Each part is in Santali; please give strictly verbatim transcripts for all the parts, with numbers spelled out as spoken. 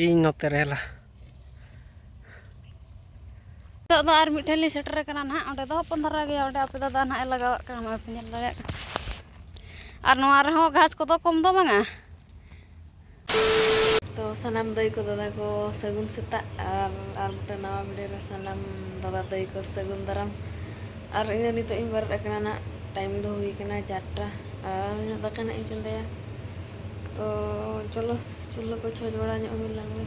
ᱤᱧ ᱱᱚᱛᱮ ᱨᱮ ᱦᱮᱞᱟ᱾ ᱱᱤᱛᱚᱜ ᱫᱚ ᱟᱨ ᱢᱤᱫ ᱴᱷᱮᱱ ᱞᱤᱧ ᱥᱮᱴᱮᱨ ᱟᱠᱟᱱᱟ ᱱᱟᱦᱟᱜ᱾ ᱚᱸᱰᱮ ᱫᱚ ᱦᱚᱯᱚᱱ ᱫᱷᱟᱨᱟ ᱜᱮᱭᱟ, ᱚᱸᱰᱮ ᱟᱯᱮ ᱫᱟᱫᱟ ᱱᱟᱦᱟᱜ ᱮ ᱞᱟᱜᱟᱣᱟᱜ ᱠᱟᱱᱟ, ᱱᱚᱜᱼᱚᱭ ᱯᱮ ᱧᱮᱞ ᱫᱟᱲᱮᱭᱟᱜ ᱠᱟᱱᱟ᱾ ᱟᱨ ᱱᱚᱣᱟ ᱨᱮᱦᱚᱸ ᱜᱷᱟᱥ ᱠᱚᱫᱚ ᱠᱚᱢ ᱫᱚ ᱵᱟᱝᱟ᱾ ᱛᱚ ᱥᱟᱱᱟᱢ ᱫᱟᱹᱭ ᱠᱚ, ᱫᱟᱫᱟ ᱠᱚ, ᱥᱟᱹᱜᱩᱱ ᱥᱮᱛᱟᱜ᱾ ᱟᱨ ᱟᱨ ᱢᱤᱫᱴᱟᱝ ᱱᱟᱣᱟ ᱵᱷᱤᱰᱤᱭᱳ ᱨᱮ ᱥᱟᱱᱟᱢ ᱫᱟᱫᱟ ᱫᱟᱹᱭ ᱠᱚ ᱥᱟᱹᱜᱩᱱ ᱫᱟᱨᱟᱢ᱾ ᱟᱨ ᱤᱧ ᱫᱚ ᱱᱤᱛᱚᱜ ᱤᱧ ᱵᱮᱨᱮᱫ ᱟᱠᱟᱱᱟ ᱱᱟᱜ, ᱴᱟᱭᱤᱢ ᱫᱚ ᱦᱩᱭ ᱟᱠᱟᱱᱟ ᱪᱟᱨᱴᱟ᱾ ᱟᱨ ᱤᱧᱟᱹᱜ ᱫᱟᱠᱟ ᱱᱟᱜ ᱤᱧ ᱪᱚᱸᱫᱟᱭᱟ᱾ ᱛᱚ ᱪᱚᱞᱚ, ᱪᱩᱞᱦᱟᱹ ᱠᱚ ᱪᱷᱚᱸᱪ ᱵᱟᱲᱟ ᱧᱚᱜ ᱦᱩᱭ ᱞᱮᱱ ᱜᱮ᱾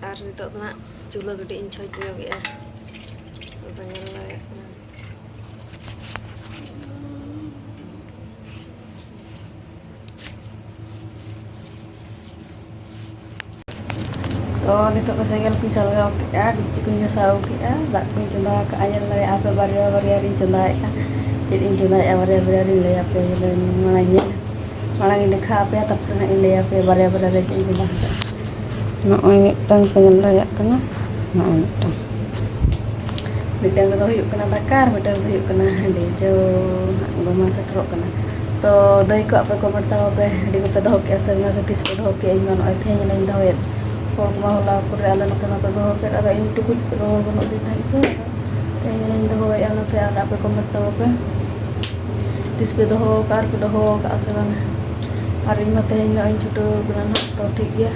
ᱟᱨ ᱱᱤᱛᱚᱜ ᱫᱚ ᱱᱟᱜ ᱪᱩᱞᱦᱟᱹ ᱠᱟᱹᱴᱤᱡ ᱤᱧ ᱪᱷᱚᱸᱪ ᱧᱚᱜᱮᱜᱼᱟ᱾ ᱱᱚᱛᱮ ᱧᱮᱞ ᱫᱟᱲᱮᱭᱟᱜ ᱠᱟᱱᱟ᱾ ᱛᱚ ᱱᱤᱛᱚᱜ ᱫᱚ ᱥᱮᱸᱜᱮᱞ ᱠᱚᱧ ᱥᱟᱞᱜᱟᱣ ᱠᱮᱫᱼᱟ, ᱰᱮᱠᱪᱤ ᱠᱚᱧ ᱜᱷᱟᱥᱟᱣ ᱠᱮᱫᱼᱟ, ᱫᱟᱜ ᱠᱚᱧ ᱪᱚᱸᱫᱟ ᱟᱠᱟᱫᱼᱟ᱾ ᱧᱮᱞ ᱫᱟᱲᱮᱭᱟᱜᱼᱟ ᱯᱮ, ᱵᱟᱨᱭᱟ ᱵᱟᱨᱭᱟ ᱨᱤᱧ ᱪᱚᱸᱫᱟᱭᱮᱫᱼᱟ᱾ ᱪᱮᱫ ᱤᱧ ᱪᱚᱸᱫᱟᱭᱮᱫᱼᱟ ᱵᱟᱨᱭᱟ ᱵᱟᱨᱭᱟ ᱨᱤᱧ ᱞᱟᱹᱭᱟᱯᱮᱭᱟ, ᱢᱟᱲᱟᱝ ᱤᱧ ᱞᱟᱹᱭᱟᱯᱮᱭᱟ, ᱛᱟᱨᱯᱚᱨᱮ ᱦᱟᱸᱜ ᱤᱧ ᱞᱟᱹᱭᱟᱯᱮᱭᱟ ᱵᱟᱨᱭᱟ ᱵᱟᱨᱭᱟ ᱨᱮ ᱪᱮᱫ ᱤᱧ ᱪᱚᱸᱫᱟ ᱟᱠᱟᱫᱼᱟ᱾ ᱱᱚᱜᱼᱚᱭ ᱢᱤᱫᱴᱟᱝ ᱯᱮ ᱧᱮᱞ ᱫᱟᱲᱮᱭᱟᱜ ᱠᱟᱱᱟ, ᱱᱚᱜᱼᱚᱭ ᱢᱤᱫᱴᱟᱝ᱾ ᱢᱤᱫᱴᱟᱝ ᱫᱚ ᱦᱩᱭᱩᱜ ᱠᱟᱱᱟ ᱫᱟᱠᱟ ᱟᱨ ᱢᱤᱫᱴᱟᱝ ᱫᱚ ᱦᱩᱭᱩᱜ ᱠᱟᱱᱟ ᱦᱟᱺᱰᱤ᱾ ᱡᱚ ᱦᱟᱸᱜ ᱜᱚᱢᱦᱟ ᱥᱮᱴᱮᱨᱚᱜ ᱠᱟᱱᱟ᱾ ᱛᱚ ᱫᱟᱹᱭ ᱠᱚ ᱟᱯᱮ ᱠᱚᱢᱮᱱᱴ ᱛᱟᱵᱚ ᱯᱮ, ᱦᱟᱺᱰᱤ ᱠᱚᱯᱮ ᱫᱚᱦᱚ ᱠᱮᱜᱼᱟ ᱥᱮ ᱵᱟᱝᱟ, ᱥᱮ ᱛᱤᱥ ᱯᱮ ᱫᱚᱦᱚ ᱠᱮᱜᱼᱟ? ᱤᱧ ᱢᱟ ᱱᱚᱜᱼᱚᱭ ᱛᱮᱦᱮᱧ ᱮᱱᱟᱧ ᱫᱚᱦᱚᱭᱮᱫ᱾ ᱦᱚᱲ ᱠᱚᱢᱟ ᱦᱚᱞᱟ ᱠᱚᱨᱮ ᱟᱞᱮ ᱱᱚᱛᱮ ᱢᱟᱠᱚ ᱫᱚᱦᱚ ᱠᱮᱫ, ᱟᱫᱚ ᱤᱧ ᱴᱩᱠᱩᱡ ᱨᱚᱦᱚᱲ ᱵᱟᱹᱱᱩᱜ ᱛᱤᱧ ᱛᱟᱦᱮᱸᱫ ᱥᱮ᱾ ᱛᱮᱦᱮᱧ ᱮᱱᱟᱧ ᱫᱚᱦᱚᱭᱮᱫᱼᱟ ᱱᱚᱛᱮ, ᱟᱨ ᱟᱯᱮ ᱠᱚᱢᱮᱱᱴ ᱛᱟᱵᱚ ᱯᱮ, ᱛᱤᱥ ᱯᱮ ᱫᱚᱦᱚ ᱠᱟᱜᱼᱟ ᱟᱨ ᱯᱮ ᱫᱚᱦᱚ ᱠᱟᱜᱼᱟ ᱥᱮ ᱵᱟᱝᱟ? ᱟᱨ ᱤᱧ ᱢᱟ ᱛᱮᱦᱮᱧ ᱱᱚᱜᱼᱚᱭ ᱤᱧ ᱪᱷᱩᱴᱟᱹᱣ ᱠᱟᱱᱟ ᱱᱟᱦᱟᱜ, ᱛᱚ ᱴᱷᱤᱠ ᱜᱮᱭᱟ᱾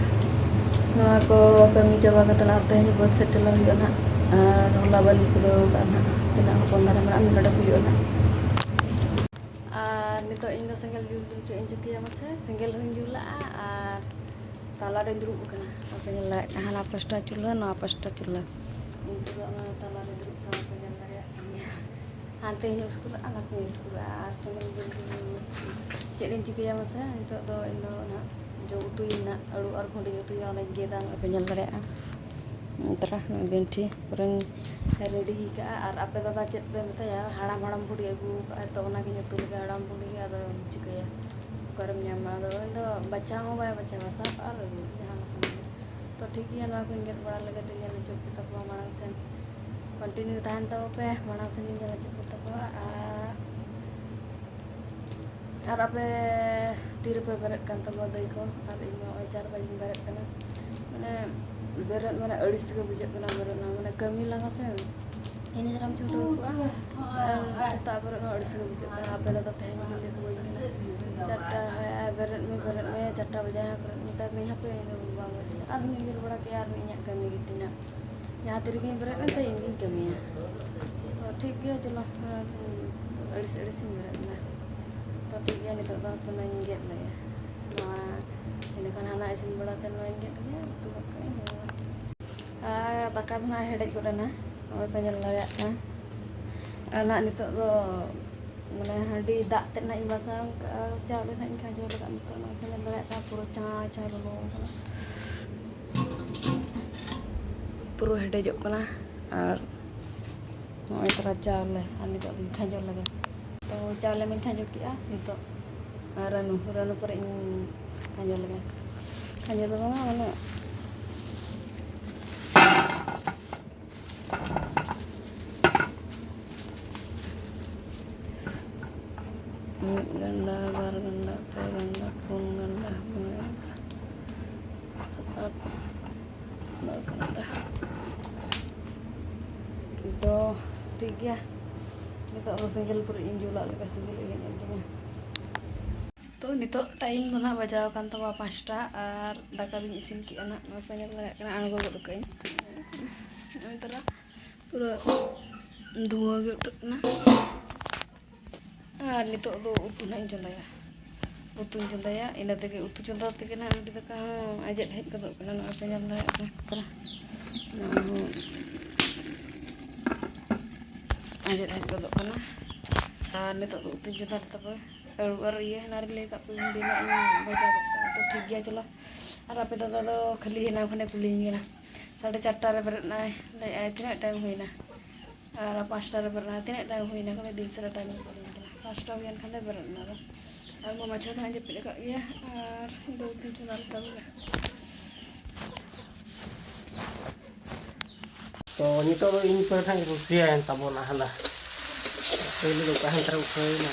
ᱱᱚᱣᱟ ᱠᱚ ᱠᱟᱹᱢᱤ ᱪᱟᱵᱟ ᱠᱟᱛᱮ ᱟᱨ ᱛᱮᱦᱮᱧ ᱵᱟᱹᱫᱽ ᱥᱮᱫ ᱪᱟᱞᱟᱣ ᱦᱩᱭᱩᱜᱼᱟ ᱱᱟᱦᱟᱜ᱾ ᱟᱨ ᱦᱚᱞᱟ ᱵᱟᱹᱞᱤᱧ ᱯᱩᱨᱟᱹᱣ ᱠᱟᱜᱼᱟ ᱱᱟᱦᱟᱜ, ᱛᱤᱱᱟᱹᱜ ᱦᱚᱯᱚᱱ ᱫᱷᱟᱨᱟ ᱢᱮᱱᱟᱜᱼᱟ, ᱢᱤᱫ ᱰᱚᱸᱰᱮᱠ ᱦᱩᱭᱩᱜᱼᱟ ᱱᱟᱦᱟᱜ᱾ ᱟᱨ ᱱᱤᱛᱚᱜ ᱤᱧ ᱫᱚ ᱥᱮᱸᱜᱮᱞ ᱡᱩᱞ ᱫᱩᱞ ᱪᱮᱫ ᱤᱧ ᱪᱤᱠᱟᱹᱭᱟ ᱢᱟᱥᱮ? ᱥᱮᱸᱜᱮᱞ ᱦᱚᱸᱧ ᱡᱩᱞᱟᱜᱼᱟ ᱟᱨ ᱛᱟᱞᱟᱨᱮᱧ ᱫᱩᱲᱩᱵ ᱟᱠᱟᱱᱟ᱾ ᱥᱮᱸᱜᱮᱞ ᱞᱟᱜᱟᱜ ᱠᱟᱱᱟ, ᱦᱟᱱᱟ ᱯᱟᱥᱴᱟ ᱪᱩᱞᱦᱟᱹ, ᱱᱚᱣᱟ ᱯᱟᱥᱴᱟ ᱪᱩᱞᱦᱟᱹ᱾ ᱩᱱᱠᱩ ᱫᱚ ᱚᱱᱟ ᱛᱟᱞᱟᱨᱮ ᱫᱩᱲᱩᱵ ᱠᱟᱱᱟ ᱠᱚ, ᱧᱮᱞ ᱫᱟᱲᱮᱭᱟᱜ ᱠᱟᱱ ᱜᱮᱭᱟ᱾ ᱦᱟᱱᱛᱮ ᱦᱚᱸᱧ ᱩᱥᱠᱩᱨᱟᱜᱼᱟ, ᱱᱟᱛᱮ ᱦᱚᱸᱧ ᱩᱥᱠᱩᱨᱟᱜᱼᱟ ᱟᱨ ᱥᱮᱸᱜᱮᱞ ᱡᱩᱞ ᱫᱩᱞ ᱪᱮᱫ ᱤᱧ ᱪᱤᱠᱟᱹᱭᱟ ᱢᱟᱥᱮ? ᱱᱤᱛᱚᱜ ᱫᱚ ᱤᱧ ᱫᱚ ᱱᱟᱦᱟᱜ ᱡᱚ ᱩᱛᱩᱭᱟᱹᱧ ᱱᱟᱦᱟᱜ, ᱟᱹᱞᱩ ᱟᱨ ᱵᱷᱩᱸᱰᱤᱧ ᱩᱛᱩᱭᱟ, ᱚᱱᱟᱧ ᱜᱮᱫᱟ, ᱱᱚᱜᱼᱚᱭ ᱯᱮ ᱧᱮᱞ ᱫᱟᱲᱮᱭᱟᱜᱼᱟ᱾ ᱛᱟᱨᱟ ᱜᱟᱹᱱᱴᱷᱤ ᱯᱩᱨᱟᱹᱧ ᱨᱮᱰᱤ ᱠᱟᱜᱼᱟ᱾ ᱟᱨ ᱟᱯᱮ ᱫᱟᱫᱟ ᱪᱮᱫ ᱯᱮ ᱢᱮᱛᱟᱭᱟ? ᱦᱟᱲᱟᱢ ᱦᱟᱲᱟᱢ ᱵᱩᱰᱷᱤ ᱟᱹᱜᱩ ᱠᱟᱜᱼᱟᱭ, ᱛᱚ ᱚᱱᱟᱜᱤᱧ ᱩᱛᱩ ᱞᱮᱜᱮ, ᱦᱟᱲᱟᱢ ᱵᱩᱰᱷᱤ ᱜᱮ, ᱟᱫᱚ ᱪᱤᱠᱟᱹᱭᱟ, ᱚᱠᱟᱨᱮᱢ ᱧᱟᱢᱟ? ᱟᱫᱚ ᱩᱱᱤ ᱫᱚ ᱵᱟᱪᱷᱟᱣ ᱦᱚᱸ ᱵᱟᱭ ᱵᱟᱪᱷᱟᱣᱟ, ᱥᱟᱵ ᱟᱨ ᱟᱹᱜᱩ, ᱡᱟᱦᱟᱸ ᱞᱮᱠᱟ ᱜᱮ᱾ ᱛᱚ ᱴᱷᱤᱠ ᱜᱮᱭᱟ, ᱱᱚᱣᱟ ᱠᱚᱧ ᱜᱮᱫ ᱵᱟᱲᱟ ᱞᱮᱜᱮ, ᱛᱚ ᱧᱮᱞ ᱦᱚᱪᱚ ᱯᱮ ᱛᱟᱠᱚᱣᱟ ᱢᱟᱲᱟᱝ ᱥᱮᱱ᱾ ᱠᱚᱱᱴᱤᱱᱤᱭᱩ ᱛᱟᱦᱮᱱ ᱛᱟᱵᱚ ᱯᱮ, ᱢᱟᱲᱟᱝ ᱥᱮᱱ ᱤᱧ ᱧᱮᱞ ᱦᱚᱪᱚ ᱯᱮ ᱛᱟᱠᱚᱣᱟ᱾ ᱟᱨ ᱟᱨ ᱟᱯᱮ ᱛᱤ ᱨᱮᱯᱮ ᱵᱮᱨᱮᱫ ᱠᱟᱱ ᱛᱟᱵᱚᱱᱟ ᱫᱟᱹᱭ ᱠᱚ? ᱟᱨ ᱤᱧ ᱢᱟ ᱱᱚᱜᱼᱚᱭ ᱪᱟᱨ ᱵᱟᱡᱮᱧ ᱵᱮᱨᱮᱫ ᱠᱟᱱᱟ᱾ ᱢᱟᱱᱮ ᱵᱮᱨᱮᱫ ᱢᱟᱱᱮ ᱟᱹᱲᱤᱥ ᱜᱮ ᱵᱩᱡᱷᱟᱹᱜ ᱠᱟᱱᱟ ᱵᱮᱨᱮᱫ ᱢᱟ, ᱢᱟᱱᱮ ᱠᱟᱹᱢᱤ ᱞᱟᱸᱜᱟ ᱥᱮ᱾ ᱤᱧ ᱦᱟᱲᱟᱢ ᱪᱷᱩᱴᱟᱹᱣ ᱠᱚᱜᱼᱟ᱾ ᱟᱨ ᱥᱮᱛᱟᱜ ᱵᱮᱨᱮᱫ ᱦᱚᱸ ᱟᱹᱲᱤᱥ ᱜᱮ ᱵᱩᱡᱷᱟᱹᱜ ᱠᱟᱱᱟ᱾ ᱟᱯᱮ ᱫᱚ ᱛᱮᱦᱮᱧ ᱜᱮ ᱞᱟᱹᱭ ᱦᱩᱭ ᱠᱟᱱᱟ, ᱪᱟᱨᱴᱟ, ᱦᱮᱸ, ᱵᱮᱨᱮᱫ ᱢᱮ, ᱵᱮᱨᱮᱫ ᱢᱮ, ᱪᱟᱨᱴᱟ ᱵᱟᱡᱟᱣ ᱮᱱᱟ, ᱵᱮᱨᱮᱫ ᱢᱮ᱾ ᱢᱮᱛᱟ ᱠᱚᱣᱟᱧ ᱦᱟᱯᱮ, ᱤᱧ ᱫᱚ ᱵᱟᱝ ᱵᱮᱨᱮᱫ ᱥᱟᱱᱟ᱾ ᱟᱨᱦᱚᱸᱧ ᱩᱭᱦᱟᱹᱨ ᱵᱟᱲᱟ ᱠᱮᱜᱼᱟ, ᱟᱨᱦᱚᱸ ᱤᱧᱟᱹᱜ ᱠᱟᱹᱢᱤ ᱜᱮ ᱛᱤᱱᱟᱹᱜ᱾ ᱡᱟᱦᱟᱸ ᱛᱤ ᱨᱮᱜᱮᱧ ᱵᱮᱨᱮᱫ ᱞᱮᱱ ᱥᱮ ᱤᱧ ᱜᱤᱧ ᱠᱟᱹᱢᱤᱭᱟ᱾ ᱛᱚ ᱴᱷᱤᱠ ᱜᱮᱭᱟ, ᱪᱚᱞᱚ, ᱦᱮᱸ, ᱟᱹᱲᱤᱥ ᱟᱹᱲᱤᱥᱤᱧ ᱵᱮᱨᱮᱫ ᱮᱱᱟ᱾ ᱛᱚ ᱴᱷᱤᱠ ᱜᱮᱭᱟ, ᱱᱤᱛᱚᱜ ᱫᱚ ᱦᱟᱯᱮ ᱱᱚᱣᱟᱧ ᱜᱮᱫ ᱞᱮᱜᱮ᱾ ᱱᱚᱣᱟ ᱤᱱᱟᱹᱠᱷᱟᱱ ᱦᱟᱱᱟ ᱤᱥᱤᱱ ᱵᱟᱲᱟ ᱠᱟᱛᱮ ᱱᱚᱣᱟᱧ ᱜᱮᱫ ᱞᱮᱜᱮ, ᱩᱛᱩ ᱠᱟᱛᱮ ᱤᱧ ᱡᱚᱢᱟ᱾ ᱟᱨ ᱫᱟᱠᱟ ᱫᱚ ᱱᱟᱦᱟᱜ ᱦᱮᱰᱮᱡ ᱜᱚᱫ ᱮᱱᱟ, ᱱᱚᱜᱼᱚᱭ ᱯᱮ ᱧᱮᱞ ᱫᱟᱲᱮᱭᱟᱜ ᱠᱟᱱᱟ᱾ ᱟᱨ ᱱᱟᱦᱟᱜ ᱱᱤᱛᱚᱜ ᱫᱚ ᱢᱟᱱᱮ ᱦᱟᱺᱰᱤ ᱫᱟᱜ ᱛᱮᱫ ᱱᱟᱦᱟᱜ ᱤᱧ ᱵᱟᱥᱟᱝ ᱠᱟᱜᱼᱟ, ᱪᱟᱣᱞᱮ ᱱᱟᱦᱟᱜ ᱤᱧ ᱠᱷᱟᱸᱡᱚ ᱞᱟᱜᱟᱜ ᱱᱤᱛᱚᱜ ᱱᱚᱜᱼᱚᱭ ᱯᱮ ᱧᱮᱞ ᱫᱟᱲᱮᱭᱟᱜ ᱠᱟᱱᱟ, ᱯᱩᱨᱟᱹ ᱪᱷᱟᱸᱭ ᱪᱷᱟᱸᱭ ᱞᱚᱞᱚ ᱟᱠᱟᱱᱟ᱾ ᱯᱩᱨᱟᱹ ᱦᱮᱰᱮᱡᱚᱜ ᱠᱟᱱᱟ᱾ ᱟᱨ ᱱᱚᱜᱼᱚᱭ ᱛᱚᱨᱟ ᱪᱟᱣᱞᱮ, ᱟᱨ ᱱᱤᱛᱚᱜ ᱫᱚᱧ ᱠᱷᱟᱸᱡᱚ ᱞᱮᱜᱮ᱾ ᱛᱚ ᱪᱟᱣᱞᱮ ᱢᱟᱧ ᱠᱷᱟᱸᱡᱚ ᱠᱮᱜᱼᱟ, ᱱᱤᱛᱚᱜ ᱨᱟᱹᱱᱩ, ᱨᱟᱹᱱᱩ ᱯᱚᱨᱮ ᱤᱧ ᱠᱷᱟᱸᱡᱚ ᱞᱮᱜᱮ᱾ ᱠᱷᱟᱸᱡᱚ ᱫᱚ ᱵᱟᱝᱟ, ᱢᱟᱱᱮ ᱢᱤᱫ ᱜᱟᱱᱰᱟ, ᱵᱟᱨ ᱜᱟᱱᱰᱟ, ᱯᱮ ᱜᱟᱱᱰᱟ, ᱯᱩᱱ ᱜᱟᱱᱰᱟ, ᱢᱚᱬᱮ ᱜᱟᱱᱰᱟ, ᱥᱟᱛ, ᱟᱴ, ᱫᱚᱥ ᱜᱟᱱᱰᱟ᱾ ᱛᱚ ᱴᱷᱤᱠ ᱜᱮᱭᱟ, ᱱᱤᱛᱚᱜ ᱫᱚ ᱥᱮᱸᱜᱮᱞ ᱯᱩᱨᱟᱹ ᱤᱧ ᱡᱩᱞᱟᱜ ᱞᱮᱠᱟ ᱥᱮᱸᱜᱮᱞ ᱤᱧ ᱧᱮᱞ ᱠᱮᱫᱟ᱾ ᱛᱚ ᱱᱤᱛᱚᱜ ᱴᱟᱭᱤᱢ ᱫᱚ ᱱᱟᱦᱟᱜ ᱵᱟᱡᱟᱣ ᱟᱠᱟᱱ ᱛᱟᱵᱚᱱᱟ ᱯᱟᱸᱪᱴᱟ, ᱟᱨ ᱫᱟᱠᱟ ᱫᱚᱧ ᱤᱥᱤᱱ ᱠᱮᱜᱼᱟ ᱱᱟᱦᱟᱜ, ᱱᱚᱜᱼᱚᱭ ᱯᱮ ᱧᱮᱞ ᱫᱟᱲᱮᱭᱟᱜ ᱠᱟᱱᱟ, ᱟᱬᱜᱚ ᱜᱚᱫ ᱠᱟᱜᱼᱟᱹᱧ᱾ ᱱᱚᱜᱼᱚᱭ ᱛᱚᱨᱟ ᱯᱩᱨᱟᱹ ᱫᱷᱩᱣᱟᱹ ᱜᱮ ᱩᱰᱩᱠ ᱠᱟᱱᱟ᱾ ᱟᱨ ᱱᱤᱛᱚᱜ ᱫᱚ ᱩᱛᱩ ᱱᱟᱦᱟᱜ ᱤᱧ ᱪᱚᱸᱫᱟᱭᱟ, ᱩᱛᱩᱧ ᱪᱚᱸᱫᱟᱭᱟ᱾ ᱤᱱᱟᱹ ᱛᱮᱜᱮ ᱩᱛᱩ ᱪᱚᱸᱫᱟ ᱛᱮᱜᱮ ᱱᱟᱦᱟᱜ ᱨᱩᱴᱤ ᱫᱟᱠᱟ ᱦᱚᱸ ᱟᱸᱡᱮᱫ ᱦᱮᱡ ᱜᱚᱫᱚᱜ ᱠᱟᱱᱟ᱾ ᱱᱚᱜᱼᱚᱭ ᱯᱮ ᱧᱮᱞ ᱫᱟᱲᱮᱭᱟᱜ ᱠᱟᱱᱟ, ᱱᱚᱣᱟ ᱦᱚᱸ ᱟᱸᱡᱮᱫ ᱦᱮᱡ ᱜᱚᱫᱚᱜ ᱠᱟᱱᱟ᱾ ᱟᱨ ᱱᱤᱛᱚᱜ ᱫᱚ ᱩᱛᱩᱧ ᱪᱚᱸᱫᱟ ᱞᱮ ᱛᱟᱵᱚ, ᱟᱹᱨᱩᱵ ᱟᱨ ᱤᱭᱟᱹ ᱦᱮᱱᱟᱝ ᱨᱮ ᱞᱟᱹᱭ ᱠᱟᱜ ᱯᱮ, ᱩᱱᱫᱤᱱ ᱦᱟᱸᱜ ᱤᱧ ᱵᱷᱟᱡᱟ ᱜᱚᱫ ᱠᱟᱜᱼᱟ᱾ ᱛᱚ ᱴᱷᱤᱠ ᱜᱮᱭᱟ, ᱪᱚᱞᱚ᱾ ᱟᱨ ᱟᱯᱮ ᱫᱟᱫᱟ ᱫᱚ ᱠᱷᱟᱹᱞᱤ ᱦᱮᱱᱟᱝ ᱠᱷᱚᱱᱮ ᱠᱩᱞᱤᱭᱤᱧ ᱠᱟᱱᱟ, ᱥᱟᱲᱮ ᱪᱟᱨᱴᱟ ᱨᱮ ᱵᱮᱨᱮᱫ ᱱᱟᱭ, ᱞᱟᱹᱭᱮᱫᱼᱟᱭ ᱛᱤᱱᱟᱹᱜ ᱴᱟᱭᱤᱢ ᱦᱩᱭᱱᱟ? ᱟᱨ ᱯᱟᱸᱪᱴᱟ ᱨᱮ ᱵᱮᱨᱮᱫ ᱱᱟᱭ, ᱛᱤᱱᱟᱹᱜ ᱴᱟᱭᱤᱢ ᱦᱩᱭᱱᱟ? ᱠᱷᱟᱹᱞᱤ ᱫᱤᱱ ᱥᱟᱨᱟ ᱴᱟᱭᱤᱢ ᱠᱩᱞᱤᱧ ᱠᱟᱱᱟ᱾ ᱯᱟᱸᱪᱴᱟ ᱦᱩᱭᱮᱱ ᱠᱷᱟᱱ ᱫᱚ ᱵᱮᱨᱮᱫ ᱱᱟ ᱟᱫᱚ᱾ ᱟᱨ ᱢᱟᱢᱟ ᱪᱷᱟ ᱫᱚ ᱦᱟᱸᱜ ᱡᱟᱹᱯᱤᱫ ᱟᱠᱟᱫ ᱜᱮᱭᱟ, ᱟᱨ ᱤᱧ ᱫᱚ ᱩᱛᱩᱧ ᱪᱚᱸᱫᱟ ᱞᱮ ᱛᱟᱵᱚᱱᱟ᱾ ᱛᱚ ᱱᱤᱛᱚᱜ ᱫᱚ ᱤᱧ ᱯᱟᱹᱴ ᱦᱟᱸᱜ ᱨᱩᱴᱤᱭᱟᱭᱮᱱ ᱛᱟᱵᱚᱱᱟ ᱦᱟᱸᱰᱟ᱾ ᱯᱳᱭᱞᱳ ᱫᱚ ᱚᱠᱟ ᱦᱟᱱᱛᱮ ᱨᱮ ᱩᱴᱷᱟᱹᱣᱮᱱᱟ᱾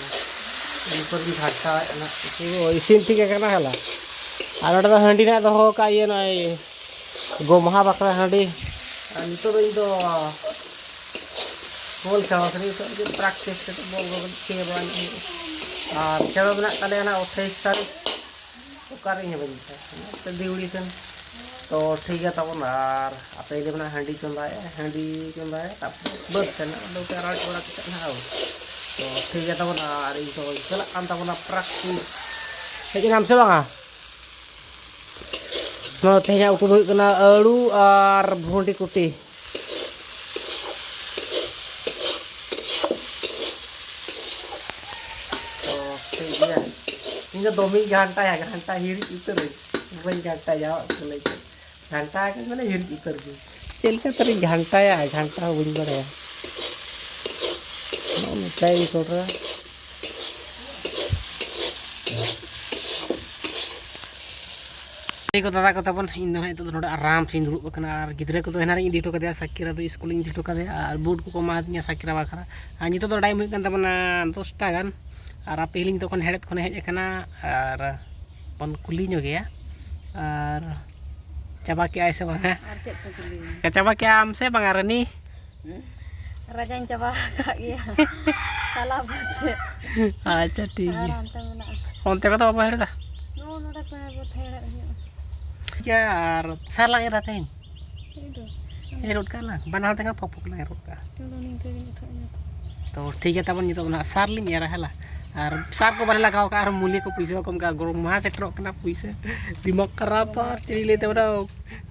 ᱱᱤᱛᱚᱜ ᱤᱧ ᱜᱷᱟᱱᱴᱟᱣᱮᱫᱼᱟ ᱱᱟᱜ᱾ ᱯᱩᱨᱟᱹ ᱤᱥᱤᱱ ᱴᱷᱤᱠ ᱟᱠᱟᱱᱟ ᱦᱮᱞᱟ᱾ ᱟᱨ ᱱᱚᱰᱮ ᱫᱚ ᱦᱟᱺᱰᱤ ᱱᱟᱜ ᱫᱚᱦᱚ ᱟᱠᱟᱫ ᱤᱭᱟᱹ ᱱᱚᱜᱼᱚᱭ ᱜᱚᱢᱦᱟ ᱵᱟᱠᱷᱨᱟ ᱦᱟᱺᱰᱤ᱾ ᱟᱨ ᱱᱤᱛᱚᱜ ᱫᱚ ᱤᱧ ᱫᱚ ᱵᱚᱞ ᱠᱷᱮᱞ ᱥᱮᱫ ᱱᱤᱛᱚᱜ ᱜᱮ ᱯᱨᱮᱠᱴᱤᱥ ᱠᱟᱛᱮ ᱵᱚᱞ ᱠᱚ ᱠᱷᱮᱞ ᱵᱟᱲᱟ ᱧᱚᱜ ᱦᱩᱭᱩᱜᱼᱟ᱾ ᱟᱨ ᱠᱷᱮᱞ ᱢᱮᱱᱟᱜ ᱛᱟᱞᱮᱭᱟ ᱱᱟᱜ ᱟᱴᱷᱟᱭᱤᱥ ᱛᱟᱹᱨᱤᱠᱷ᱾ ᱚᱠᱟᱨᱮ ᱤᱧ ᱦᱚᱸ ᱵᱟᱹᱧ ᱢᱮᱛᱟᱭ ᱠᱟᱱᱟ᱾ ᱱᱚᱛᱮ ᱫᱤᱣᱲᱤ ᱥᱮᱱ᱾ ᱛᱚ ᱴᱷᱤᱠ ᱜᱮᱭᱟ ᱛᱟᱵᱚᱱ, ᱟᱨ ᱟᱯᱮ ᱜᱮ ᱢᱮᱱᱟᱜ ᱦᱟᱺᱰᱤ ᱪᱚᱸᱫᱟᱭᱟ, ᱦᱟᱺᱰᱤ ᱪᱚᱸᱫᱟᱭᱟ, ᱛᱟᱨᱯᱚᱨᱮ ᱵᱟᱹᱫᱽ ᱥᱮᱱ ᱟᱫᱚ ᱯᱮ ᱨᱟᱲ ᱵᱟᱲᱟ ᱠᱟᱛᱮᱫ ᱱᱟᱦᱟᱜ ᱟᱵᱚ᱾ ᱛᱚ ᱴᱷᱤᱠ ᱜᱮᱭᱟ ᱛᱟᱵᱚᱱ, ᱟᱨ ᱤᱧ ᱫᱚ ᱪᱟᱞᱟᱜ ᱠᱟᱱ ᱛᱟᱵᱚᱱᱟ ᱯᱨᱮᱠᱴᱤᱥ᱾ ᱦᱮᱡ ᱮᱱᱟᱢ ᱥᱮ ᱵᱟᱝᱟ? ᱱᱚᱣᱟ ᱛᱮᱦᱮᱧᱟᱜ ᱩᱛᱩ ᱫᱚ ᱦᱩᱭᱩᱜ ᱠᱟᱱᱟ ᱟᱹᱞᱩ ᱟᱨ ᱵᱷᱩᱸᱰᱤ ᱠᱩᱴᱤ᱾ ᱛᱚ ᱴᱷᱤᱠ ᱜᱮᱭᱟ, ᱤᱧ ᱫᱚ ᱫᱚᱢᱮᱧ ᱜᱷᱟᱱᱴᱟᱭᱟ, ᱜᱷᱟᱱᱴᱟ ᱦᱤᱨᱤᱡ ᱩᱛᱟᱹᱨᱟᱹᱧ, ᱵᱟᱹᱧ ᱜᱷᱟᱱᱴᱟᱭᱟ ᱩᱛᱩ ᱞᱟᱹᱜᱤᱫ᱾ ᱜᱷᱟᱱᱴᱟ ᱟᱠᱟᱫ ᱢᱟᱱᱮ ᱦᱤᱨᱤᱡ ᱩᱛᱟᱹᱨ ᱜᱮ᱾ ᱪᱮᱫ ᱞᱮᱠᱟ ᱛᱟᱨᱤᱧ ᱜᱷᱟᱱᱴᱟᱭᱟ, ᱜᱷᱟᱱᱴᱟ ᱦᱚᱸ ᱵᱟᱹᱧ ᱵᱟᱲᱟᱭᱟ᱾ ᱱᱚᱜᱼᱚ ᱱᱚᱝᱠᱟ ᱤᱧ ᱠᱚᱨᱟᱣᱟ᱾ ᱜᱟᱛᱮ ᱠᱚ, ᱫᱟᱫᱟ ᱠᱚ ᱛᱟᱵᱚᱱ, ᱤᱧ ᱫᱚ ᱱᱟᱦᱟᱜ ᱱᱤᱛᱚᱜ ᱫᱚ ᱱᱚᱰᱮ ᱟᱨᱟᱢ ᱥᱮᱧ ᱫᱩᱲᱩᱵ ᱟᱠᱟᱱᱟ᱾ ᱟᱨ ᱜᱤᱫᱽᱨᱟᱹ ᱠᱚᱫᱚ ᱮᱱᱟᱱ ᱨᱤᱧ ᱤᱫᱤ ᱦᱚᱴᱚ ᱠᱟᱫᱮᱭᱟ ᱥᱟᱠᱤᱨᱟ ᱫᱚ ᱥᱠᱩᱞ ᱤᱧ ᱤᱫᱤ ᱦᱚᱴᱚ ᱠᱟᱫᱮᱭᱟ, ᱟᱨ ᱵᱩᱴ ᱠᱚᱠᱚ ᱮᱢᱟ ᱫᱤᱧᱟ ᱥᱟᱠᱤᱨᱟ ᱵᱟᱠᱷᱨᱟ᱾ ᱟᱨ ᱱᱤᱛᱚᱜ ᱫᱚ ᱴᱟᱭᱤᱢ ᱦᱩᱭᱩᱜ ᱠᱟᱱ ᱛᱟᱵᱚᱱᱟ ᱫᱚᱥᱴᱟ ᱜᱟᱱ᱾ ᱟᱨ ᱟᱯᱮ ᱦᱤᱞᱤᱧ ᱛᱚᱠᱷᱚᱱ ᱦᱮᱲᱦᱮᱫ ᱠᱷᱚᱱᱮ ᱦᱮᱡ ᱟᱠᱟᱱᱟ, ᱟᱨ ᱵᱚᱱ ᱠᱩᱞᱤ ᱧᱚᱜᱮᱭᱟ᱾ ᱟᱨ ᱪᱟᱵᱟ ᱠᱮᱜᱼᱟᱭ ᱥᱮ ᱵᱟᱝᱟ? ᱟᱨ ᱪᱮᱫ ᱯᱮ ᱠᱩᱞᱤᱭᱮᱧᱟ? ᱪᱟᱵᱟ ᱠᱮᱜᱼᱟᱢ ᱥᱮ ᱵᱟᱝᱟ ᱨᱟᱹᱱᱤ? ᱦᱮᱸ? ᱨᱟᱡᱟᱧ ᱪᱟᱵᱟ ᱟᱠᱟᱫ ᱜᱮᱭᱟ᱾ ᱛᱟᱞᱟ ᱵᱟᱥ ᱥᱮᱫ᱾ ᱟᱪᱪᱷᱟ, ᱴᱷᱤᱠ ᱟᱨ ᱜᱮᱭᱟ᱾ ᱚᱱᱛᱮ ᱢᱮᱱᱟᱜᱼᱟ᱾ ᱚᱱᱛᱮ ᱠᱚᱫᱚ ᱵᱟᱵᱚ ᱦᱮᱲᱦᱮᱫᱟ? ᱱᱚᱜᱼᱚ ᱱᱚᱰᱮ ᱠᱚ ᱵᱚ ᱦᱮᱲᱦᱮᱫ ᱦᱩᱭᱩᱜᱼᱟ᱾ ᱴᱷᱤᱠ ᱜᱮᱭᱟ, ᱟᱨ ᱥᱟᱨ ᱞᱟᱝ ᱮᱨᱟ ᱛᱮᱦᱮᱧ? ᱮᱨ ᱜᱚᱫ ᱠᱟᱜᱼᱟ ᱞᱟᱝ, ᱵᱟᱱᱟ ᱦᱚᱲ ᱛᱮᱜᱮ ᱯᱷᱚᱠ ᱯᱷᱚᱠ ᱞᱟᱝ ᱮᱨ ᱜᱚᱫ ᱠᱟᱜᱼᱟ᱾ ᱛᱚ ᱴᱷᱤᱠ ᱜᱮᱭᱟ ᱛᱟᱵᱚᱱ, ᱱᱤᱛᱚᱜ ᱫᱚ ᱱᱟᱦᱟᱜ ᱥᱟᱨ ᱞᱤᱧ ᱮᱨᱟ, ᱦᱮᱞᱟ᱾ ᱟᱨ ᱥᱟᱨ ᱠᱚ ᱵᱟᱞᱮ ᱞᱟᱜᱟᱣ ᱠᱟᱜᱼᱟ, ᱟᱨ ᱢᱩᱞᱤ ᱠᱚ ᱯᱩᱭᱥᱟᱹ ᱵᱟᱠᱚ ᱮᱢ ᱠᱟᱜᱼᱟ, ᱜᱚᱨᱚᱢ ᱢᱟᱦᱟ ᱥᱮᱴᱮᱨᱚᱜ ᱠᱟᱱᱟ, ᱯᱩᱭᱥᱟᱹ ᱫᱤᱢᱟᱜᱽ ᱠᱷᱟᱨᱟᱯ ᱛᱚ, ᱟᱨ ᱪᱮᱫ ᱤᱧ ᱞᱟᱹᱭ ᱛᱟᱵᱚᱱᱟ,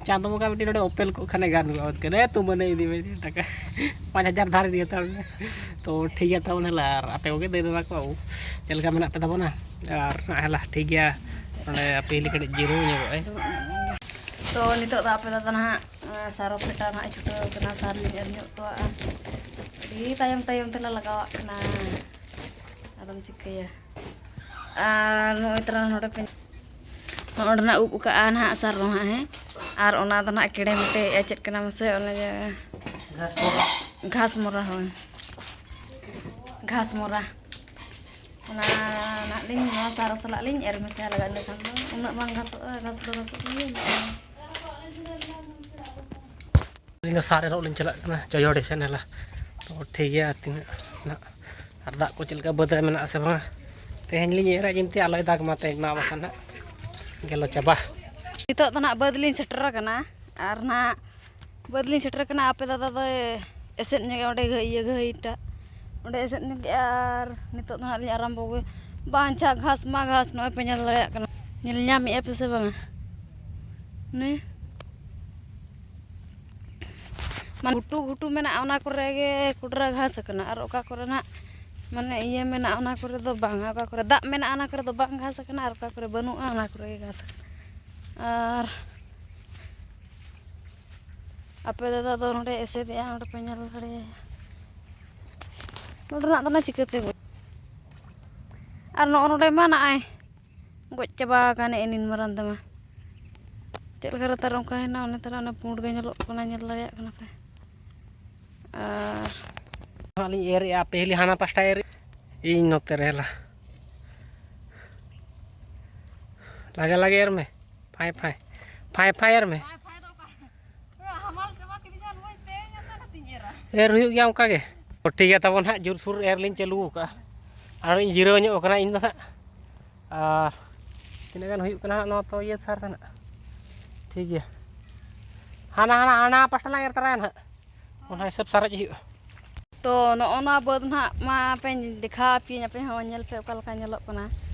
ᱪᱟᱸᱫᱚ ᱵᱚᱸᱜᱟ ᱢᱤᱫᱴᱤᱡ ᱱᱚᱰᱮ ᱚᱯᱮᱞ ᱠᱚᱜ ᱠᱷᱟᱱᱮ ᱜᱟᱱ ᱠᱚᱜᱼᱟ, ᱚᱛ ᱠᱟᱱᱟ ᱛᱩᱢᱟᱹᱞᱮ ᱤᱫᱤ ᱢᱮ ᱴᱟᱠᱟ ᱯᱟᱸᱪ ᱦᱟᱡᱟᱨ ᱫᱷᱟᱨ ᱤᱫᱤ ᱦᱟᱛᱟᱲ ᱢᱮ᱾ ᱛᱚ ᱴᱷᱤᱠ ᱜᱮᱭᱟ ᱛᱟᱵᱚᱱ, ᱦᱮᱞᱟ᱾ ᱟᱨ ᱟᱯᱮ ᱠᱚᱜᱮ ᱫᱟᱹᱭ ᱫᱟᱫᱟ ᱠᱚ, ᱵᱟᱹᱵᱩ, ᱪᱮᱫ ᱞᱮᱠᱟ ᱢᱮᱱᱟᱜ ᱯᱮ ᱛᱟᱵᱚᱱᱟ? ᱟᱨ ᱦᱮᱞᱟ, ᱴᱷᱤᱠ ᱜᱮᱭᱟ, ᱱᱚᱰᱮ ᱟᱯᱮ ᱦᱤᱞᱤ ᱠᱟᱹᱴᱤᱡ ᱡᱤᱨᱟᱹᱣ ᱧᱚᱜᱚᱜᱼᱟᱭ᱾ ᱛᱚ ᱱᱤᱛᱚᱜ ᱫᱚ ᱟᱯᱮ ᱫᱟᱫᱟ ᱱᱟᱦᱟᱜ ᱥᱟᱨᱚ ᱯᱷᱮᱴᱟ ᱱᱟᱦᱟᱜ ᱮ ᱪᱷᱩᱴᱟᱹᱣ ᱠᱟᱱᱟ, ᱥᱟᱨ ᱞᱤᱧ ᱮᱨ ᱧᱚᱜ ᱠᱚᱣᱟ᱾ ᱟᱹᱰᱤ ᱛᱟᱭᱚᱢ ᱛᱟᱭᱚᱢ ᱛᱮᱞᱮ ᱞᱟᱜᱟᱣᱟᱜ ᱠᱟᱱᱟ, ᱟᱫᱚᱢ ᱪᱤᱠᱟᱹᱭᱟ᱾ ᱟᱨ ᱱᱚᱜᱼᱚᱭ ᱛᱟᱨᱟ ᱱᱚᱰᱮ ᱯᱮ, ᱱᱚᱜᱼᱚ ᱱᱚᱰᱮᱱᱟᱜ ᱩᱵ ᱠᱟᱜᱼᱟ ᱱᱟᱦᱟᱜ ᱥᱟᱨ ᱫᱚ ᱱᱟᱦᱟᱜ, ᱦᱮᱸ᱾ ᱟᱨ ᱚᱱᱟ ᱫᱚ ᱱᱟᱦᱟᱜ ᱠᱮᱲᱮ ᱢᱮᱴᱮ ᱪᱮᱫ ᱠᱟᱱᱟ ᱢᱟᱥᱮ, ᱚᱱᱮ ᱡᱮ ᱜᱷᱟᱥ ᱢᱚᱨᱟ᱾ ᱜᱷᱟᱥ ᱢᱚᱨᱟ, ᱦᱳᱭ, ᱜᱷᱟᱥ ᱢᱚᱨᱟ᱾ ᱚᱱᱟ ᱱᱟᱦᱟᱜ ᱞᱤᱧ, ᱱᱚᱣᱟ ᱥᱟᱨ ᱥᱟᱞᱟᱜ ᱞᱤᱧ ᱮᱨ ᱢᱮᱥᱟᱭᱟ ᱞᱟᱜᱟᱜ, ᱤᱱᱟᱹ ᱠᱷᱟᱱ ᱫᱚ ᱩᱱᱟᱹᱜ ᱵᱟᱝ ᱜᱷᱟᱥᱚᱜᱼᱟ, ᱜᱷᱟᱥ ᱫᱚ ᱜᱷᱟᱥᱚᱜ ᱜᱮᱭᱟ᱾ ᱟᱹᱞᱤᱧ ᱫᱚ ᱥᱟᱨ ᱮᱨᱚᱜ ᱞᱤᱧ ᱪᱟᱞᱟᱜ ᱠᱟᱱᱟ, ᱡᱚᱭᱚᱲ ᱥᱮᱱ ᱦᱮᱞᱟ᱾ ᱛᱚ ᱴᱷᱤᱠ ᱜᱮᱭᱟ, ᱛᱤᱱᱟᱹᱜ ᱱᱟᱜ ᱟᱨ ᱫᱟᱜ ᱠᱚ ᱪᱮᱫ ᱞᱮᱠᱟ ᱵᱟᱹᱫᱽ ᱨᱮ ᱢᱮᱱᱟᱜᱼᱟ ᱥᱮ ᱵᱟᱝᱟ? ᱛᱮᱦᱮᱧ ᱞᱤᱧ ᱮᱨᱟ, ᱡᱤᱢᱛᱤ ᱟᱞᱚᱭ ᱫᱟᱜᱽ ᱢᱟ, ᱛᱮᱦᱮᱧ ᱢᱟ ᱵᱟᱠᱷᱟᱱ ᱦᱟᱸᱜ ᱜᱮᱞᱚ ᱪᱟᱵᱟ᱾ ᱱᱤᱛᱚᱜ ᱫᱚ ᱱᱟᱜ ᱵᱟᱹᱫᱽ ᱞᱤᱧ ᱥᱮᱴᱮᱨ ᱟᱠᱟᱱᱟ, ᱟᱨ ᱱᱟᱜ ᱵᱟᱹᱫᱽ ᱞᱤᱧ ᱥᱮᱴᱮᱨ ᱟᱠᱟᱱᱟ᱾ ᱟᱯᱮ ᱫᱟᱫᱟ ᱫᱚᱭ ᱮᱥᱮᱫ ᱧᱚᱜᱮᱜᱼᱟ ᱚᱸᱰᱮ ᱜᱟᱹᱭ, ᱤᱭᱟᱹ ᱜᱟᱹᱭᱴᱟᱜ ᱚᱸᱰᱮ ᱮᱥᱮᱫ ᱧᱚᱜᱮᱜᱼᱟ, ᱟᱨ ᱱᱤᱛᱚᱜ ᱫᱚ ᱱᱟᱜ ᱞᱤᱧ ᱟᱨᱟᱢᱵᱚ ᱜᱮ᱾ ᱵᱟᱝ ᱟᱪᱪᱷᱟ, ᱜᱷᱟᱥ ᱢᱟ ᱜᱷᱟᱥ, ᱱᱚᱜᱼᱚᱭ ᱯᱮ ᱧᱮᱞ ᱫᱟᱲᱮᱭᱟᱜ ᱠᱟᱱᱟ, ᱧᱮᱞ ᱧᱟᱢᱮᱜᱼᱟ ᱯᱮ ᱥᱮ ᱵᱟᱝᱟ? ᱱᱮ ᱢᱟᱱᱮ ᱜᱷᱩᱴᱩ ᱜᱷᱩᱴᱩ ᱢᱮᱱᱟᱜᱼᱟ, ᱚᱱᱟ ᱠᱚᱨᱮ ᱜᱮ ᱠᱩᱰᱨᱟᱹ ᱜᱷᱟᱥ ᱟᱠᱟᱱᱟ, ᱟᱨ ᱚᱠᱟ ᱠᱚᱨᱮ ᱱᱟᱜ ᱢᱟᱱᱮ ᱤᱭᱟᱹ ᱢᱮᱱᱟᱜᱼᱟ, ᱚᱱᱟ ᱠᱚᱨᱮ ᱫᱚ ᱵᱟᱝᱟ, ᱚᱠᱟ ᱠᱚᱨᱮ ᱫᱟᱜ ᱢᱮᱱᱟᱜᱼᱟ, ᱚᱱᱟ ᱠᱚᱨᱮ ᱫᱚ ᱵᱟᱝ ᱜᱷᱟᱥ ᱟᱠᱟᱱᱟ, ᱟᱨ ᱚᱠᱟ ᱠᱚᱨᱮ ᱵᱟᱹᱱᱩᱜᱼᱟ, ᱚᱱᱟ ᱠᱚᱨᱮ ᱜᱮ ᱜᱷᱟᱥ ᱟᱠᱟᱱᱟ᱾ ᱟᱨ ᱟᱯᱮ ᱫᱟᱫᱟ ᱫᱚ ᱱᱚᱰᱮ ᱮᱥᱮᱫᱮᱜᱼᱟ, ᱱᱚᱰᱮ ᱯᱮ ᱧᱮᱞ ᱫᱟᱲᱮᱭᱟᱭᱟ᱾ ᱱᱚᱰᱮᱱᱟᱜ ᱫᱚ ᱱᱟ ᱪᱤᱠᱟᱹᱛᱮ ᱜᱚᱡ? ᱟᱨ ᱱᱚᱜᱼᱚ ᱱᱚᱰᱮ ᱢᱟ ᱱᱚᱜᱼᱚᱭ ᱜᱚᱡ ᱪᱟᱵᱟ ᱟᱠᱟᱱ ᱮᱱᱤᱱ ᱢᱟᱨᱟᱝ ᱛᱮᱢᱟ᱾ ᱪᱮᱫ ᱞᱮᱠᱟ ᱨᱮ ᱛᱟᱨ ᱚᱱᱠᱟᱭᱮᱱᱟ, ᱚᱱᱮ ᱛᱟᱨᱟ ᱚᱱᱟ ᱯᱩᱸᱰ ᱜᱮ ᱧᱮᱞᱚᱜ ᱠᱟᱱᱟ, ᱧᱮᱞ ᱫᱟᱲᱮᱭᱟᱜ ᱠᱟᱱᱟ ᱯᱮ᱾ ᱟᱨ ᱦᱟᱸᱜ ᱞᱤᱧ ᱮᱨᱮᱜᱼᱟ, ᱯᱮᱦᱞᱤ ᱦᱟᱱᱟ ᱯᱟᱥᱴᱟ ᱮᱨ, ᱤᱧ ᱱᱚᱛᱮ ᱨᱮ ᱦᱮᱞᱟ᱾ ᱞᱟᱜᱮ ᱞᱟᱜᱮ ᱮᱨ ᱢᱮ, ᱯᱷᱟᱭ ᱯᱷᱟᱭ, ᱯᱷᱟᱭ ᱯᱷᱟᱭ ᱮᱨ ᱢᱮ᱾ ᱮᱨ ᱦᱩᱭᱩᱜ ᱜᱮᱭᱟ ᱚᱱᱠᱟ ᱜᱮ᱾ ᱛᱚ ᱴᱷᱤᱠ ᱜᱮᱭᱟ ᱛᱟᱵᱚᱱ ᱦᱟᱸᱜ, ᱡᱳᱨᱥᱳᱨ ᱮᱨ ᱞᱤᱧ ᱪᱟᱹᱞᱩ ᱟᱠᱟᱫᱼᱟ᱾ ᱟᱨ ᱤᱧ ᱡᱤᱨᱟᱹᱣ ᱧᱚᱜ ᱟᱠᱟᱱᱟ ᱤᱧ ᱫᱚ ᱦᱟᱸᱜ᱾ ᱟᱨ ᱛᱤᱱᱟᱹᱜ ᱜᱟᱱ ᱦᱩᱭᱩᱜ ᱠᱟᱱᱟ ᱦᱟᱸᱜ ᱱᱚᱣᱟ ᱛᱚ ᱤᱭᱟᱹ ᱥᱟᱨ ᱫᱚ ᱦᱟᱸᱜ᱾ ᱴᱷᱤᱠ ᱜᱮᱭᱟ, ᱦᱟᱱᱟ ᱦᱟᱱᱟ ᱦᱟᱱᱟ ᱯᱟᱥᱴᱟ ᱞᱟᱝ ᱮᱨ ᱛᱟᱨᱟᱭᱟ ᱦᱟᱸᱜ, ᱚᱱᱟ ᱦᱤᱥᱟᱹᱵ ᱥᱟᱨᱮᱡ ᱦᱩᱭᱩᱜᱼᱟ᱾ ᱛᱚ ᱱᱚᱜᱼᱚ ᱱᱚᱣᱟ ᱵᱟᱹᱫᱽ ᱱᱟᱦᱟᱜ ᱢᱟ ᱯᱮ ᱫᱮᱠᱷᱟᱣ ᱟᱯᱮᱭᱟᱹᱧ, ᱟᱯᱮ ᱦᱚᱸ ᱧᱮᱞ ᱯᱮ ᱚᱠᱟ ᱞᱮᱠᱟ ᱧᱮᱞᱚᱜ ᱠᱟᱱᱟ᱾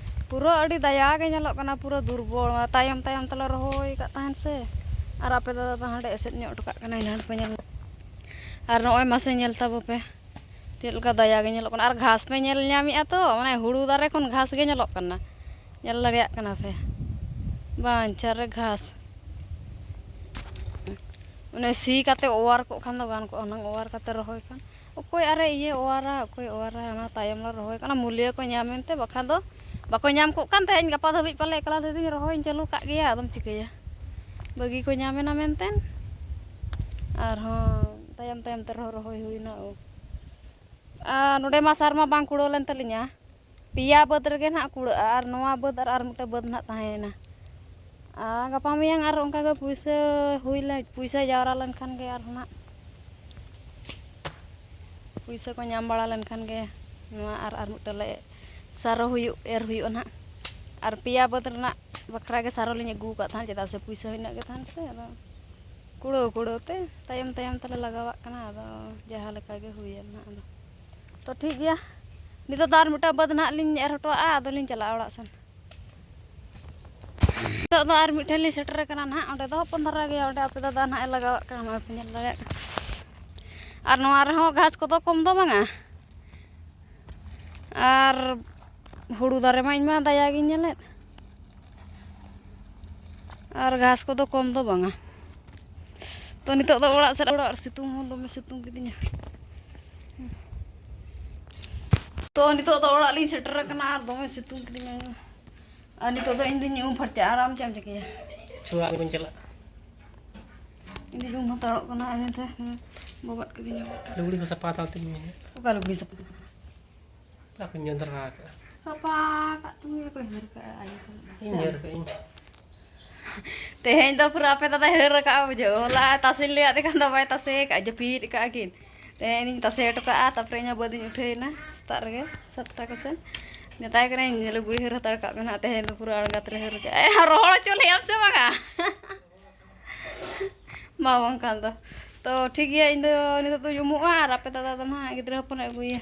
ᱯᱩᱨᱟᱹ ᱟᱹᱰᱤ ᱫᱟᱭᱟ ᱜᱮ ᱧᱮᱞᱚᱜ ᱠᱟᱱᱟ, ᱯᱩᱨᱟᱹ ᱫᱩᱨᱵᱚᱞ᱾ ᱛᱟᱭᱚᱢ ᱛᱟᱭᱚᱢ ᱛᱮᱞᱮ ᱨᱚᱦᱚᱭ ᱟᱠᱟᱫ ᱛᱟᱦᱮᱱ ᱥᱮ, ᱟᱨ ᱟᱯᱮ ᱫᱟᱫᱟ ᱫᱚ ᱦᱟᱸᱰᱮ ᱮᱥᱮᱫ ᱧᱚᱜ ᱦᱚᱴᱚ ᱠᱟᱜ ᱠᱟᱱᱟᱭ, ᱱᱟᱦᱟᱜ ᱯᱮ ᱧᱮᱞ᱾ ᱟᱨ ᱱᱚᱜᱼᱚᱭ ᱢᱟᱥᱮ ᱧᱮᱞ ᱛᱟᱵᱚ ᱯᱮ, ᱪᱮᱫ ᱞᱮᱠᱟ ᱫᱟᱭᱟ ᱜᱮ ᱧᱮᱞᱚᱜ ᱠᱟᱱᱟ᱾ ᱟᱨ ᱜᱷᱟᱥ ᱯᱮ ᱧᱮᱞ ᱧᱟᱢᱮᱜᱼᱟ ᱛᱚ, ᱢᱟᱱᱮ ᱦᱩᱲᱩ ᱫᱟᱨᱮ ᱠᱷᱚᱱ ᱜᱷᱟᱥ ᱜᱮ ᱧᱮᱞᱚᱜ ᱠᱟᱱᱟ, ᱧᱮᱞ ᱫᱟᱲᱮᱭᱟᱜ ᱠᱟᱱᱟ ᱯᱮ᱾ ᱵᱟᱧᱪᱟᱨ ᱨᱮ ᱜᱷᱟᱥ, ᱚᱱᱮ ᱥᱤ ᱠᱟᱛᱮ ᱚᱣᱟᱨ ᱠᱚᱜ ᱠᱷᱟᱱ ᱫᱚ ᱜᱟᱱ ᱠᱚᱜᱼᱟ ᱦᱩᱱᱟᱹᱝ, ᱚᱣᱟᱨ ᱠᱟᱛᱮ ᱨᱚᱦᱚᱭ ᱠᱷᱟᱱ᱾ ᱚᱠᱚᱭ ᱟᱨᱮ ᱤᱭᱟᱹ ᱚᱣᱟᱨᱟ, ᱚᱠᱚᱭ ᱚᱣᱟᱨᱟ? ᱚᱱᱟ ᱛᱟᱭᱚᱢ ᱞᱮ ᱨᱚᱦᱚᱭ ᱠᱟᱱᱟ, ᱢᱩᱞᱤᱭᱟᱹ ᱠᱚ ᱧᱟᱢ ᱮᱱᱛᱮ, ᱵᱟᱠᱷᱟᱱ ᱫᱚ ᱵᱟᱠᱚ ᱧᱟᱢ ᱠᱚᱜ ᱠᱟᱱ ᱛᱟᱦᱮᱸᱫ᱾ ᱜᱟᱯᱟ ᱫᱷᱟᱹᱵᱤᱡ ᱯᱟᱞᱮ ᱮᱠᱞᱟ ᱛᱮᱫᱚᱧ ᱨᱚᱦᱚᱭ ᱪᱟᱹᱞᱩ ᱠᱟᱜ ᱜᱮᱭᱟ, ᱟᱫᱚᱢ ᱪᱤᱠᱟᱹᱭᱟ, ᱵᱟᱹᱜᱤ ᱠᱚ ᱧᱟᱢ ᱮᱱᱟ ᱢᱮᱱᱛᱮ᱾ ᱟᱨᱦᱚᱸ ᱛᱟᱭᱚᱢ ᱛᱟᱭᱚᱢ ᱛᱮ ᱨᱚᱦᱚᱭ ᱦᱩᱭᱱᱟ᱾ ᱟᱨ ᱱᱚᱰᱮ ᱢᱟ ᱥᱟᱨ ᱢᱟ ᱵᱟᱝ ᱠᱩᱲᱟᱹᱣ ᱞᱮᱱ ᱛᱟᱹᱞᱤᱧᱟ, ᱯᱮᱭᱟ ᱵᱟᱹᱫᱽ ᱨᱮᱜᱮ ᱱᱟᱦᱟᱜ ᱠᱩᱲᱟᱹᱜᱼᱟ, ᱟᱨ ᱱᱚᱣᱟ ᱵᱟᱹᱫᱽ ᱟᱨ ᱟᱨ ᱢᱤᱫᱴᱮᱱ ᱵᱟᱹᱫᱽ ᱱᱟᱦᱟᱜ ᱛᱟᱦᱮᱸᱭᱮᱱᱟ᱾ ᱟᱨ ᱜᱟᱯᱟ ᱢᱮᱭᱟᱝ ᱟᱨ ᱚᱱᱠᱟ ᱜᱮ ᱯᱩᱭᱥᱟᱹ ᱦᱩᱭ ᱞᱮ, ᱯᱩᱭᱥᱟᱹ ᱡᱟᱣᱨᱟ ᱞᱮᱱᱠᱷᱟᱱ ᱜᱮ ᱟᱨᱦᱚᱸ ᱱᱟᱦᱟᱜ ᱯᱩᱭᱥᱟᱹ ᱠᱚ ᱧᱟᱢ ᱵᱟᱲᱟ ᱞᱮᱱᱠᱷᱟᱱ ᱜᱮ ᱱᱚᱣᱟ ᱟᱨ ᱟᱨ ᱢᱤᱫᱴᱮᱱ ᱞᱮ ᱥᱟᱨᱚ ᱦᱩᱭᱩᱜ, ᱮᱨ ᱦᱩᱭᱩᱜᱼᱟ ᱱᱟᱦᱟᱜ᱾ ᱟᱨ ᱯᱮᱭᱟ ᱵᱟᱹᱫᱽ ᱨᱮᱱᱟᱜ ᱵᱟᱠᱷᱨᱟ ᱜᱮ ᱥᱟᱨᱚ ᱞᱤᱧ ᱟᱹᱜᱩ ᱟᱠᱟᱫ ᱛᱟᱦᱮᱸᱫ, ᱪᱮᱫᱟᱜ ᱥᱮ ᱯᱩᱭᱥᱟᱹ ᱦᱤᱱᱟᱹᱜ ᱜᱮ ᱛᱟᱦᱮᱱ ᱥᱮ, ᱟᱫᱚ ᱠᱩᱲᱟᱹᱣ ᱠᱩᱲᱟᱹᱣ ᱛᱮ ᱛᱟᱭᱚᱢ ᱛᱟᱭᱚᱢ ᱛᱮᱞᱮ ᱞᱟᱜᱟᱣᱟᱜ ᱠᱟᱱᱟ᱾ ᱟᱫᱚ ᱡᱟᱦᱟᱸ ᱞᱮᱠᱟ ᱜᱮ ᱦᱩᱭᱮᱱ ᱱᱟᱦᱟᱜ᱾ ᱟᱫᱚ ᱛᱚ ᱴᱷᱤᱠ ᱜᱮᱭᱟ, ᱱᱤᱛᱚᱜ ᱫᱚ ᱟᱨ ᱢᱤᱫᱴᱟᱝ ᱵᱟᱹᱫᱽ ᱱᱟᱦᱟᱜ ᱞᱤᱧ ᱮᱨ ᱦᱚᱴᱚᱣᱟᱜᱼᱟ, ᱟᱫᱚᱞᱤᱧ ᱪᱟᱞᱟᱜᱼᱟ ᱚᱲᱟᱜ ᱥᱮᱱ᱾ ᱱᱤᱛᱚᱜ ᱫᱚ ᱟᱨ ᱢᱤᱫᱴᱷᱮᱱ ᱞᱤᱧ ᱥᱮᱴᱮᱨ ᱟᱠᱟᱱᱟ ᱱᱟᱦᱟᱜ, ᱚᱸᱰᱮ ᱫᱚ ᱦᱚᱯᱚᱱ ᱫᱷᱟᱨᱟ ᱜᱮᱭᱟ, ᱚᱸᱰᱮ ᱟᱯᱮ ᱫᱟᱫᱟ ᱱᱟᱦᱟᱜ ᱮ ᱞᱟᱜᱟᱣᱟᱜ ᱠᱟᱱᱟ, ᱱᱚᱜᱼᱚᱭ ᱯᱮ ᱧᱮᱞ ᱫᱟᱲᱮᱭᱟᱜ ᱠᱟᱱᱟ᱾ ᱟᱨ ᱱᱚᱣᱟ ᱨᱮᱦᱚᱸ ᱜᱷᱟᱥ ᱠᱚᱫᱚ ᱠᱚᱢ ᱫᱚ ᱵᱟᱝᱟ, ᱟᱨ ᱦᱩᱲᱩ ᱫᱟᱨᱮ ᱢᱟ ᱤᱧ ᱢᱟ ᱫᱟᱭᱟ ᱜᱤᱧ ᱧᱮᱞᱮᱫ, ᱟᱨ ᱜᱷᱟᱥ ᱠᱚᱫᱚ ᱠᱚᱢ ᱫᱚ ᱵᱟᱝᱟ᱾ ᱛᱚ ᱱᱤᱛᱚᱜ ᱫᱚ ᱚᱲᱟᱜ ᱥᱮᱫ, ᱚᱲᱟᱜ ᱨᱮ ᱥᱤᱛᱩᱝ ᱦᱚᱸ ᱫᱚᱢᱮ ᱥᱤᱛᱩᱝ ᱠᱤᱫᱤᱧᱟ᱾ ᱛᱚ ᱱᱤᱛᱚᱜ ᱫᱚ ᱚᱲᱟᱜ ᱞᱤᱧ ᱥᱮᱴᱮᱨ ᱟᱠᱟᱱᱟ ᱟᱨ ᱫᱚᱢᱮ ᱥᱤᱛᱩᱝ ᱠᱤᱫᱤᱧᱟ᱾ ᱟᱨ ᱱᱤᱛᱚᱜ ᱫᱚ ᱤᱧ ᱫᱚᱧ ᱩᱢ ᱯᱷᱟᱨᱪᱟᱜᱼᱟ, ᱟᱨ ᱟᱢ ᱪᱮᱫ ᱮᱢ ᱪᱤᱠᱟᱹᱭᱟ? ᱪᱷᱩᱣᱟᱜ ᱠᱚᱧ ᱪᱟᱞᱟᱜ᱾ ᱤᱧ ᱫᱚᱧ ᱩᱢ ᱦᱟᱛᱟᱲᱚᱜ ᱠᱟᱱᱟ, ᱤᱱᱟᱹᱛᱮ ᱵᱚᱵᱟᱫ ᱠᱤᱫᱤᱧᱟ᱾ ᱞᱩᱜᱽᱲᱤ ᱠᱚ ᱥᱟᱯᱷᱟ ᱦᱟᱛᱟᱲ ᱛᱤᱧ ᱢᱮ᱾ ᱚᱠᱟ ᱞᱩᱜᱽᱲᱤ ᱥᱟᱯᱷᱟ? ᱚᱠᱟ ᱠᱚᱧ ᱡᱚᱸᱫᱨᱟ ᱟᱠᱟᱫᱼᱟ᱾ ᱥᱟᱯᱷᱟ ᱟᱠᱟᱫ ᱛᱤᱧ ᱜᱮᱭᱟ ᱠᱚ, ᱦᱟᱹᱨ ᱠᱟᱜᱼᱟ, ᱟᱭᱳ ᱠᱚ᱾ ᱤᱧ ᱦᱟᱹᱨ ᱠᱟᱜᱼᱟᱹᱧ᱾ ᱛᱮᱦᱮᱧ ᱫᱚ ᱯᱩᱨᱟᱹ ᱟᱯᱮ ᱫᱟᱫᱟᱭ ᱦᱟᱹᱨ ᱟᱠᱟᱫᱼᱟ, ᱵᱩᱡᱷᱟᱹᱣ᱾ ᱦᱚᱞᱟ ᱛᱟᱥᱮᱧ ᱞᱟᱹᱭᱟᱫ ᱫᱮ ᱠᱷᱟᱱ ᱫᱚ ᱵᱟᱭ ᱛᱟᱥᱮ ᱟᱠᱟᱫᱼᱟ, ᱡᱟᱹᱯᱤᱫ ᱟᱠᱟᱫᱼᱟ ᱠᱤᱱ᱾ ᱛᱮᱦᱮᱧ ᱤᱧ ᱛᱟᱥᱮ ᱦᱚᱴᱚ ᱠᱟᱜᱼᱟ, ᱛᱟᱨᱯᱚᱨᱮ ᱤᱧ ᱦᱚᱸ ᱵᱟᱹᱫᱽ ᱤᱧ ᱩᱴᱷᱟᱹᱣᱮᱱᱟ ᱥᱮᱛᱟᱜ ᱨᱮᱜᱮ ᱥᱟᱛᱴᱟ ᱠᱚᱥᱮᱱ᱾ ᱢᱮᱛᱟᱭ ᱠᱟᱹᱱᱟᱹᱧ, "ᱞᱩᱜᱽᱲᱤ ᱦᱟᱹᱨ ᱦᱟᱛᱟᱲ ᱠᱟᱜ ᱢᱮ ᱱᱟᱦᱟᱜ, ᱛᱮᱦᱮᱧ ᱫᱚ ᱯᱩᱨᱟᱹ ᱟᱬᱜᱟᱛ ᱨᱮ ᱦᱟᱹᱨ ᱠᱟᱜᱼᱟᱭ, ᱨᱚᱦᱚᱲ ᱦᱚᱪᱚ ᱞᱮᱭᱟᱢ ᱥᱮ ᱵᱟᱝᱟ?" ᱢᱟ ᱵᱟᱝᱠᱷᱟᱱ ᱫᱚ᱾ ᱛᱚ ᱴᱷᱤᱠ ᱜᱮᱭᱟ, ᱤᱧ ᱫᱚ ᱱᱤᱛᱚᱜ ᱫᱚᱧ ᱩᱢᱩᱜᱼᱟ ᱟᱨ ᱟᱯᱮ ᱫᱟᱫᱟ ᱫᱚ ᱱᱟᱦᱟᱜ ᱜᱤᱫᱽᱨᱟᱹ ᱦᱚᱯᱚᱱᱮ ᱟᱹᱜᱩᱭᱟ᱾